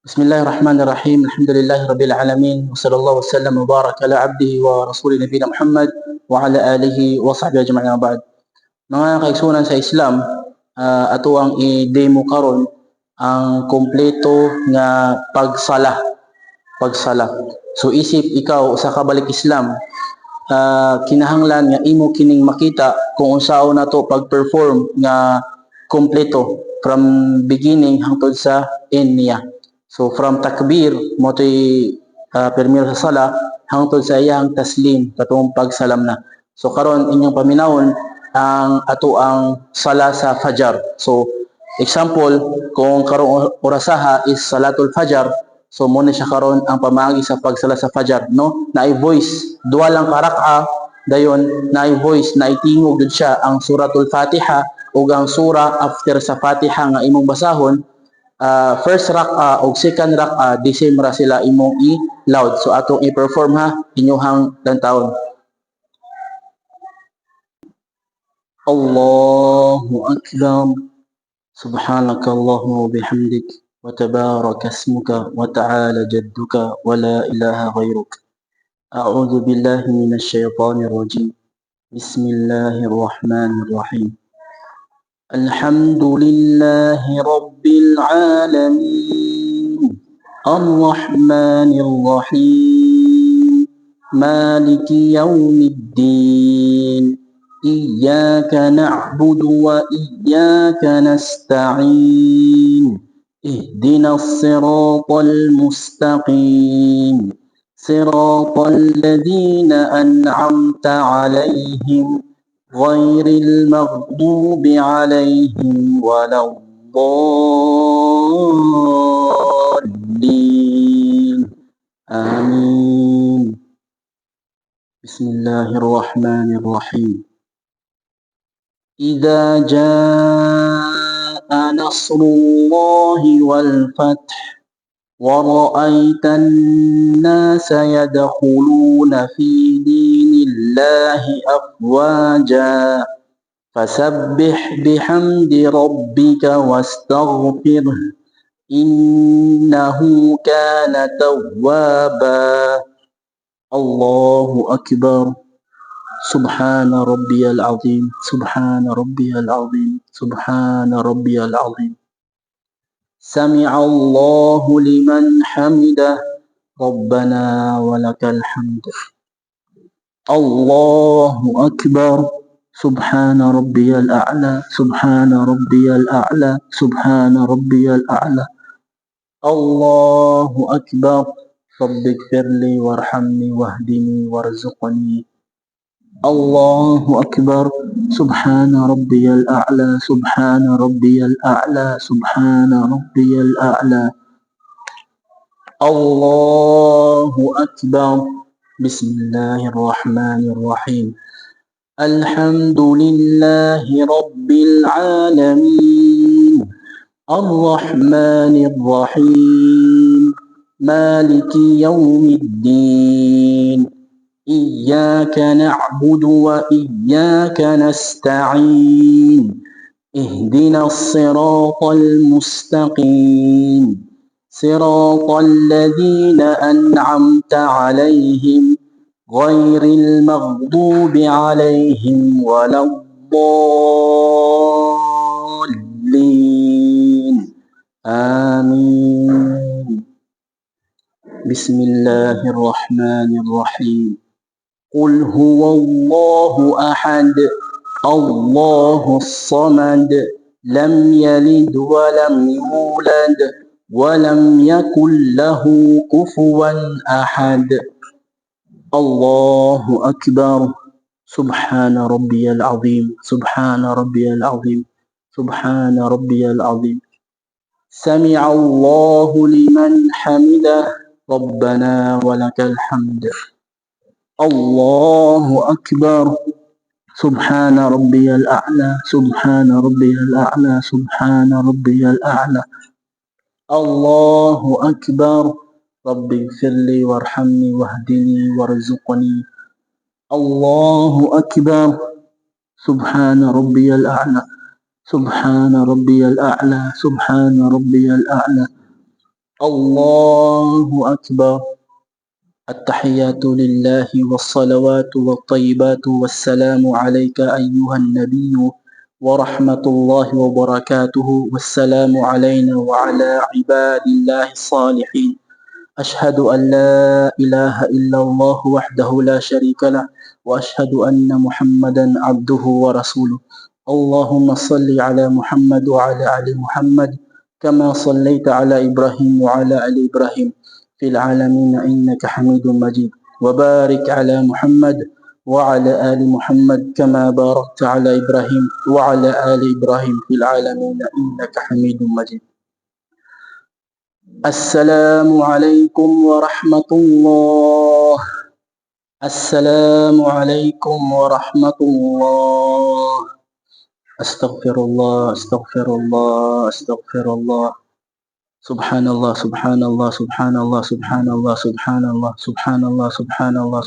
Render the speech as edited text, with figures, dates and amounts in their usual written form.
بسم الله الرحمن الرحيم. الحمد لله رب العالمين، وصلى الله وسلم وبارك على عبده ورسوله نبينا محمد وعلى آله وصحبه أجمعين، وبعد. Mga kaigsunan sa Islam, ato ang i-demo karon ang kompleto nga pagsala. Pagsala. So isip ikaw usa ka balik Islam, kinahanglan nga imo kining makita kung unsaon nato pag-perform nga kompleto from beginning hangtod sa end niya. So from takbir mo to'y permir sa sala hangtod sa iyang taslim, katong pagsalam na. So karon inyong paminawon ang ato ang sala sa fajar. So example, kung karong orasaha is salatul fajar, so mo na siya karon ang pamaagi sa pagsala sa fajar, no? Naay voice, duha lang ka rak'a, dayon naay voice, naay tingog jud siya ang suratul Fatiha ug ang sura after sa Fatiha nga imong basahon. First rak'a og second rak'a, the same ra sila imong i-loud. So atong i-perform ha, inyuhang lantawon. Allahu akbar. Subhanaka Allahumma wa bihamdik wa tabaraka ismuka wa ta'ala jadduka wa la ilaha ghayruk. A'udhu billahi minash shaitanir rajim. Bismillahir rahmanir rahim. الحمد لله رب العالمين، الرحمن الرحيم، مالك يوم الدين، إياك نعبد وإياك نستعين، اهدنا الصراط المستقيم، صراط الذين أنعمت عليهم، غير المغضوب عليهم ولا الضالين. آمين. بسم الله الرحمن الرحيم. إذا جاء نصر الله والفتح ورأيت الناس يدخلون في دين الله أفواجا فسبح بحمد ربك واستغفره، إنه كان توابا. الله أكبر. سبحان ربي العظيم، سبحان ربي العظيم، سبحان ربي العظيم. سمع الله لمن حمده. ربنا ولك الحمد. الله أكبر. سبحان ربي الأعلى، سبحان ربي الأعلى، سبحان ربي الأعلى. الله أكبر. رب اغفر لي وارحمني واهدني وارزقني. الله أكبر. سبحان ربي الأعلى، سبحان ربي الأعلى، سبحان ربي الأعلى. الله أكبر. بسم الله الرحمن الرحيم. الحمد لله رب العالمين، الرحمن الرحيم، مالك يوم الدين، إياك نعبد وإياك نستعين، اهدنا الصراط المستقيم، صراط الذين أنعمت عليهم، غير المغضوب عليهم ولا الضالين. آمين. بسم الله الرحمن الرحيم. قل هو الله أحد، الله الصمد، لم يلد ولم يولد ولم يكن له كفوا أحد. الله أكبر. سبحان ربي العظيم، سبحان ربي العظيم، سبحان ربي العظيم. سمع الله لمن حمده. ربنا ولك الحمد. الله أكبر. سبحان ربي الأعلى، سبحان ربي الأعلى، سبحان ربي الأعلى. الله أكبر. رب اغفر لي وارحمني واهدني وارزقني. الله أكبر. سبحان ربي الأعلى، سبحان ربي الأعلى، سبحان ربي الأعلى. الله أكبر. التحيات لله والصلوات والطيبات، والسلام عليك أيها النبي ورحمة الله وبركاته، والسلام علينا وعلى عباد الله الصالحين. أشهد أن لا إله إلا الله وحده لا شريك له، وأشهد أن محمدا عبده ورسوله. اللهم صل على محمد وعلى آل محمد كما صليت على إبراهيم وعلى آل إبراهيم في العالمين إنك حميد مجيد، وبارك على محمد وعلى آل محمد كما باركت على إبراهيم وعلى آل إبراهيم في العالمين إنك حميد مجيد. السلام عليكم ورحمة الله. السلام عليكم ورحمة الله. أستغفر الله، أستغفر الله، أستغفر الله. سبحان الله، سبحان الله، سبحان الله، سبحان الله، سبحان الله، سبحان الله، سبحان الله.